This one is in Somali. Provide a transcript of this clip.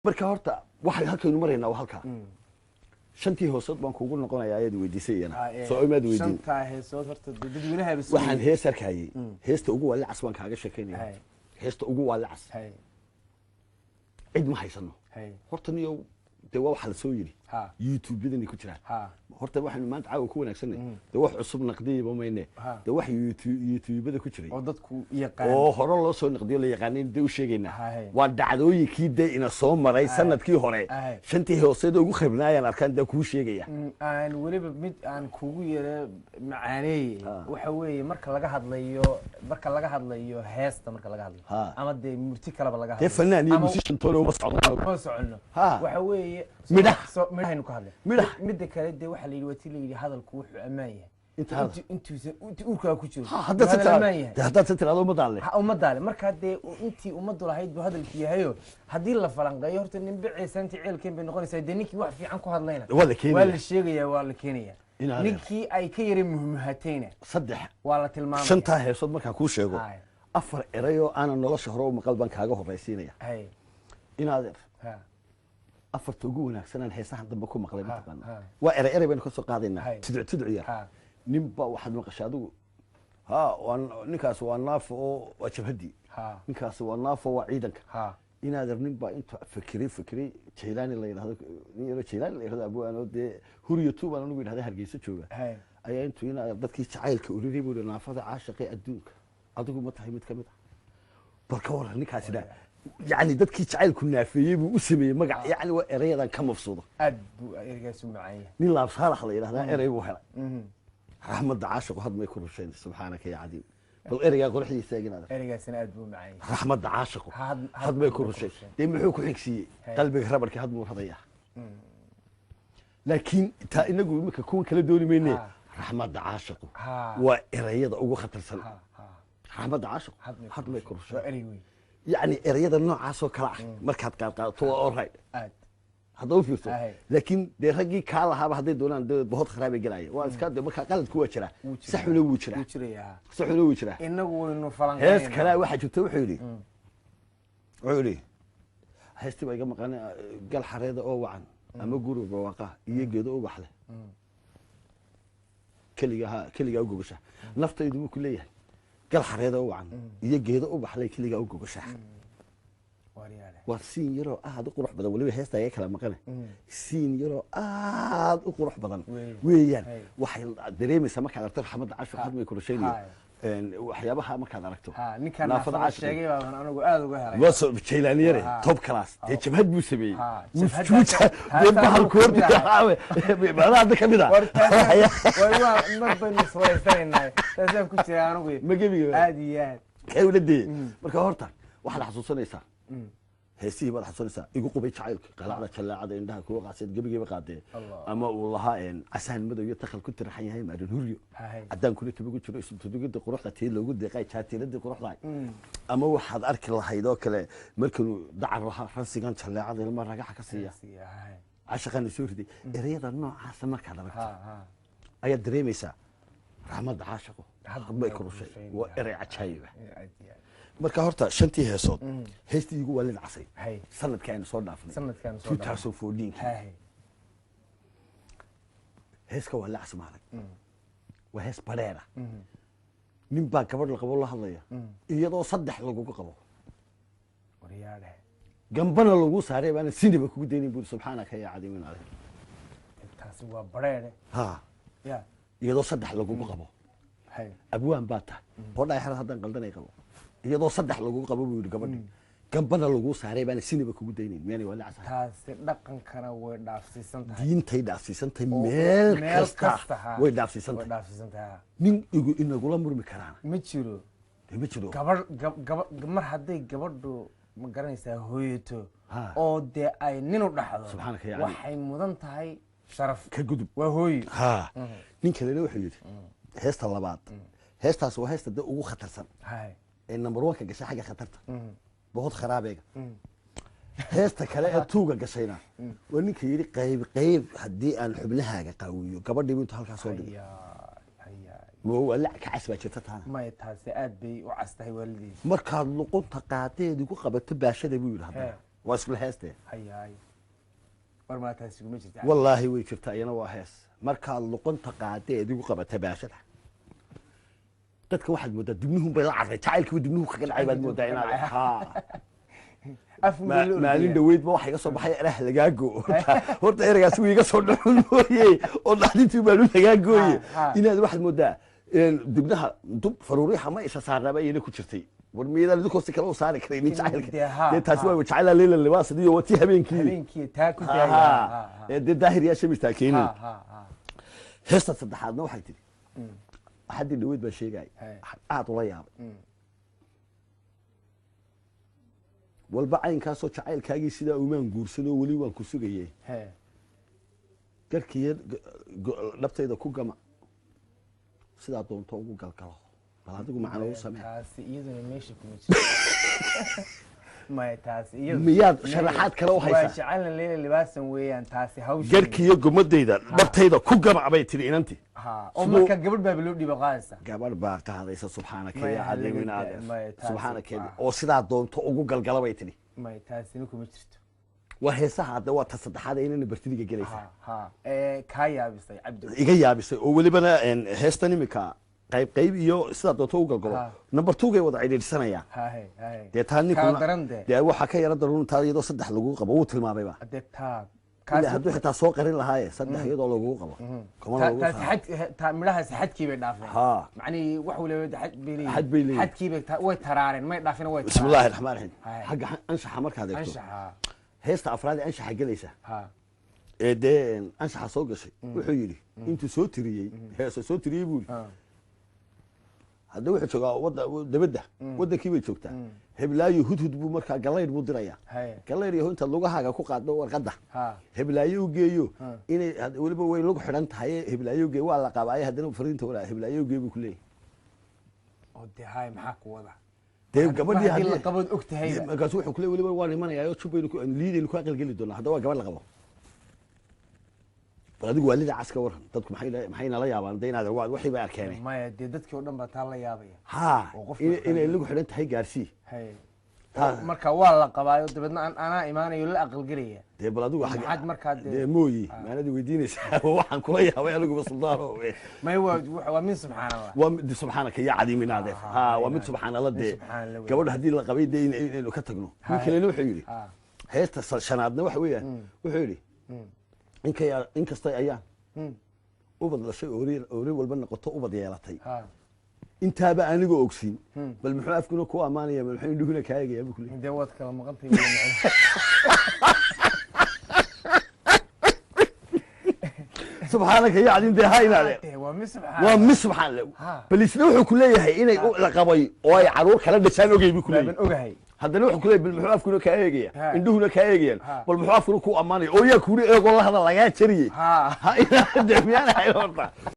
Marka horta waxay halkaynu maraynaa waa halkaa. Shantii hoosood baan kuugu noqonayaa ayaad weydiisay iyana. Soo imaad weydiin. Shantaa heesood horta dee dadweynaha ba Waxaan hees arkayay, heesta ugu waalacas baan kaaga sheekaynaya. Heesta ugu waalacas, cid ma haysano. Horta niyow, dee waa waxa la soo yidhi YouTube-yadanay ku jiraan. Horta waxaynu maanta caawa ku wanaagsanay, dee wax cusub naqdiyaba mayne. Dee wax YouTube-yada ku jiray oo dadku yaqaan oo hore loo soo naqdiyo la yaqaanin dee u sheegaynaa. Waa dhacdooyinkii dee ina soo maray sanadkii hore. Shantii hooseeda ugu khibnaayaan arkaan dee kuu sheegaya. Aan weliba mid aan kugu yara macaaneeye. Waxa weeye, marka laga hadlayo heesta, marka laga hadlayo ama dee murti kaleba laga dee hadlayo fanaan iyo musician toona uma socdo. Uma soconno. Waxa weeye Midhaha. Midhahaynu ka hadlay. Midhaha. Midda kale dee waxaa la yidhi, waa tii la yidhi, hadalku wuxuu ammaan yahay Inta hadal. Intuusan intii uurkaa ku jiro Haddaad buu si hadal tiraahdo ammaan yahay. Dee haddaad si tiraahdo ummadaan leh. Ha, ummaddaale markaa dee intii ummaddu lahayd buu hadalku yahayo. Haddii la falanqeeyo horta ninba ceesaantii ceelkeen bay noqonaysaa. Dee ninkii wax fiican ku hadlayna waa la keenaya. Waa la sheegaya, waa la keenaya. Inaad Ninkii ay ka yara muhmuhatayna saddex waa la tilmaamaya. Shantaa heesood markaan kuu sheego, afar erayoo aanan nolosha hore u maqal baan kaaga horraysiinaya. Inaadeer, afarta ugu wanaagsanaan heesahan dambe ku maqlay, mataqaana, waa erey erey baynu ka soo qaadaynaa. Tuduc tuduc yar. Nin baa waxaad maqashay adigu ha waa ninkaas, waa naafo oo waa jabhaddii. Ninkaas waa naafo, waa ciidanka. Inaadeer, nin baa intuu fikiray fikiray, Jaylaani la yidhahdo, nin yaroo Jaylaani la yidhahdo, abwaanoo dee Huriyo tu baan anigu yidhahda, Hargeysa jooga, ayaa intuu inaadeer dadkii jacaylka uriray buu yihi: "Naafada caashiqee adduunka, adigu ma tahay mid ka mid ah?" Bal ka waran ninkaasina, yacni dadkii jacaylku naafeeyey buu u sameeyey magac. Yacni waa erayadan ka mafsuudo. Aad buu ereygaas u macaan yahay. Nin Laab Saalax la yidhahdaa erey buu helay: "Raxmadda caashiqu had may ku rushayn." Subxaanaka ya cadiim, bal ereygaa quruxdiisa eegin adeer. Ereygaasina aad buu u macaan yahay. Raxmadda caashiqu had may ku rushayn. Rushayn. Dee muxuu ku xigsiiyey? "Qalbiga rabarkii had muu radayaa." Laakiin taa inagu imika kuwan kala dooni mayne. Raxmadda caashiqu waa ereyada ugu khatarsan. Raxmadda caashiqu had may ku rushayn. Waa erey weyn. Yacni ereyada noocaasoo kale ah markaad qaadqaadato waa all right. Aad. Hadda u fiirso. Laakiin dee raggii kaa lahaaba hadday doonaan dee bohod kharaabay gelaya, waa iska de. Markaa qaladku waa jiraa. Wuu jiraa. Saxuna wuu jiraa. Wuu jirayaa. Saxuna wuu jiraa. Inagu waynu Hees falanqeynayna. kale waxaa jirta, wuxuu yidhi heestii baa iga maqan: gal xareeda oo wacan ama guri barwaaqa iyo geedo ubax leh, keligaa ha keligaa u gogasha naftaydu, buu ku leeyahay. Gal xareeda oo wacan iyo geedo ubax leh, keligaa u gogasha. Waaryaale. Waa siin yaroo aad u qurux badan. Weliba heesta iga kala maqane, siin yaroo aad u qurux badan weeyaan. Waxay dareemaysaa markaad aragto raxmadda casho hadmay kurashaynayo waxyaabaha markaad aragto. Ha, ninkan naafada naafada caashiqa. Sheegay baaban anigu aad uga helay. Waa soo Jaylaaniyare. Top class dee jabhad buu sameeyey. Wuu dee taasaan bahalku anigu kamid horta ahay. Madaa hadda kamid ah. War taasaan way, waa mar baynu iswareysanaynaa, taasaan ku jira anigu. Ma gebiga. Aad iyo aad. Kawla dee marka horta waxaad xasuusanaysaa heesihii baad xasuusanaysaa: igu qubay jacaylka, qalacda jallaacada indhaha kuwa qaaseed, gebigiiba qaadee. Allah. Ama uu lahaa casaan madow iyo takal ku tiraxan yahay maarin huryo, cadaankuna tubugu jiro, isutubugida quruxda tii loogu deeqay, jaatiiladii quruxda. Ama waxaad arki lahayd oo kale markanuu dacar lahaa: ransigan jalleecada ilma ragaxa ka siiya, cashaqana soo riday. Ereyada noocaasa markaad aragto ayaad dareemaysaa raxmadda caashaqu hadbay ku rushay. Waa erey cajaayiba. Aad iyo aad. Marka horta shantii heesood, heestii igu waalid casay sanadkii aynu soo dhaafnay, Sanadkii aynu soo dhaafnay. 2014. Heeska waa lacas maarag, waa hees badheera. Nin baa gabadh la qabo la hadlaya, iyadoo saddex lagugu qabo, Waryaale. gambana lagu saaray baana siniba kugu daynin buuri. Subxaanaka ya cadiimin adeer. Taasi waa bareere. Ha. Ya. Iyadoo saddex lagugu qabo, abwaan baa tahay hodhaa xerad haddaan qaldanay qabo. Iyadoo saddex lagugu qabo buu yidhi gabadhi, gambana lagu saaray baana siniba kugu daynayn. Miyaanay waa lacas ahayn? Taasi dhaqankana way dhaafsiisan tahay. Diintay dhaafsiisantahay. Oo meel meel kasta kasta, ha. way dhaafsiisantahay. Way dhaafsiisan tahay, ha. Nin igu inagula murmi karaana ma jiro. Dee ma jiro. Gabadh mar hadday gabadhu, ma garanaysaa, hooyato oo dee ay nin u dhaxdo, Subxaanaka ya cali. waxay mudan tahay sharaf. Ka gudub. Waa hooyo. Ha, nin kalena wuxuu yidhi heesta labaad, heestaas waa heesta dee ugu khatarsan ee number one ka gashay xagga khatarta, bohod kharaabeega. Heesta kale ee tuuga gashayna waa ninka yidhi: "Qayb qayb haddii aan xubnahaaga qaawiyo." Gabadhiibu intuu halkaa soo dhigay. Hayaa, hayaa. Ma waa lac ka cas baa jirta taana. Maya, taasi aad bay u cas tahay waalidiisa. "Markaad luqunta qaadeed igu qabato baashada," buu yidhi haddana. Waa isla heestee. Hayaay, war maa taasi kuma jirta. Wallaahi way jirtaa, iyana waa hees. Markaad luqunta qaadee idigu qabata baashada, dadka waxaad moodaa dibnuhun bay la carray, jacaylkiiba dibnuhu kaga dhacay baad moodaa inaad ha. Afun bay la maalin ordayaan. Dhaweydba waxa iga soo baxay eraha lagaa goo. Horta ereygaas wuu iga soo dhacun mooye oo dhaxdintii baalu lagaa gooye. Ha, ha. Inaad waxaad moodaa dibnaha dub faruuriyaha ma isa saarnaaba iyana ku jirtay. War miyadaan idinkoo si kale u saari karaynin jacaylka? Dee, ha, dee taasi ha. waa jacaylaa leyla libaas iyo waa tii habeenkii. Habeenkii taa ku daaya. Ha, ee dee daahir yaa shabirtaa keenin. Ha ha ha. Heesta saddexaadna waxay tidhi, haddii dhaweyd baan sheegay, Hey. aad ula yaabay walba caynkaasoo jacaylkaagii sidaa umaan guursanoo weli waan ku sugayey. He. Garkiiyo dhabtayda ku gama, sidaa doonto ugu galgalo, bal adigu macana ugu samee. Taasi iyaduna meesha kuma jirto. Maya, taasi iyadu Miyaad sharaxaad kale u haysaa? Waa jecelna leela libaasan weeyaan taasi hawsha. Garkiiyo gumadayda dhabtayda ku gamac bay tidhi inanti. Ha, oo Siduu- marka gabadh baaba loo dhiibo qaadaysa. Gabadh baa qaadaysa, subxaanaka Maya, yaa cadiim halaga in adeer. Maya, taasi- Subxaanaka ah. oo sidaa doonto ugu galgala bay tidhi. Maya, taasina kuma jirto. Waa heesaha hadda, waa ta saddexaad ee inana bartidiga gelaysa. Ha ha, ee kaa yaabisay, Cabdi. Iga yaabisay oo welibana heestan imika qayb qayb iyo sidaa doonto ugu galgalo Ha. number 2 gay wada cidhiidhsanayaan. Ha he ha he. Dee taa Kaa ninkuna daran dee. Dee waxaa ka yara daran taa iyadoo saddex lagu qabo, wuu tilmaamayba. Dee taa ilaa hadduu xitaa soo qarin lahaaye saddex iyadoo lagugu qabo kumana lagu taasi saaro. Xad taa midhahaasi xadkii bay dhaafeen. Ha. Macnihii wax waliba xad bay leeyihiin. Xad bay leeyihiin. Xadkii bay way taraareen, may dhaafina, way. Bismi illaahi raxmaan raxiim. Hay. Xagga anshaxa markaad eegto, anshaxa. Heesta afraad ee anshaxa gelaysa ha ee dee anshaxa soo gashay, wuxuu yidhi intuu soo tiriyey heesa soo tiriyey buu yidhi, ha hadda wuxuu joogaa wadda dabadda, waddankii bay joogtaa heblaayo. Hudhud buu markaa galayr buu dirayaa. Haye. Galayr yaho intaad lugahaaga ku qaaddo warqadda ha heblaayo u geeyo. Ha. Inay weliba way lug xidhan tahay, heblaayo u geeyo waa la qabaaye, haddana fariinta walaa heblaayo u geeyo buu ku leeyahay. Oo dee haye, maxaa ku wada? Dee gabadhii haddii la haddii qabood og tahayba. Markaasu wuxuu ku leeyahay weliba waan imanayaa oo jubbaynu ku liidaynu ku aqalgeli doonaa. Hadda waa gabadh la qabo. Bal adigu waalida cas ka waran, dadku maxay nala yaabaan de inaad waa waxii bay arkeenay. Maya, dee dadkii oo dhan baa taa la yaabaya. Ha. Oo qofka inay lagu xidhan tahay gaarsii. Haye. Ha. Marka waa la qabaayo, dabeedna anaa imaanayo la aqalgelaya. Dee bal adigu Maxaad markaa dee- dee mooyi maanadi weydiinaysaa, waxaan kula yaabay aniguba suldaano. Maya, waa min subxaan Allah. Waa mid subxaanaka ya cadiim inaadeer. Ha, waa mid subxaan Allah Mid dee. subxaan Allah wey. Gabadha haddii la qabay dee inaynu ka tagno. Ha. Nin kalena wuxuu yidhi, ha heesta shanaadna waxa weeyaan, wuxuu yidhi inkastay ayaan ubad dhashay, oori walba noqoto, ubad yeelatay, ha intaaba anigoo ogsiin, bal muxuu afkuna ku ammaanaya, bal muxuu indhuhuna kaa eegaya buu ku leeyahay. Dee waad kala maqantay weli macna. Subxaanaka ya cadiim, dee ha inaadeer. Dee waa mid subxaan. Waa mid subxaan leh. Ha. Bal isna wuxuu ku leeyahay inay la qabay oo ay caruur kala dhashaan ogey buu ku baaban leeyahay. Ogahay. Haddana wuxuu ku leeyahay bal muxuu afkuna kaa eegaya, Ha. indhuhuna kaa eegayaan, Ha. bal muxuu afkuna ku ammaanaya oo yaa kuuri eegoo la hadal lagaa jariyey. Ha. Ha inaad dee miyaan ahayn horta.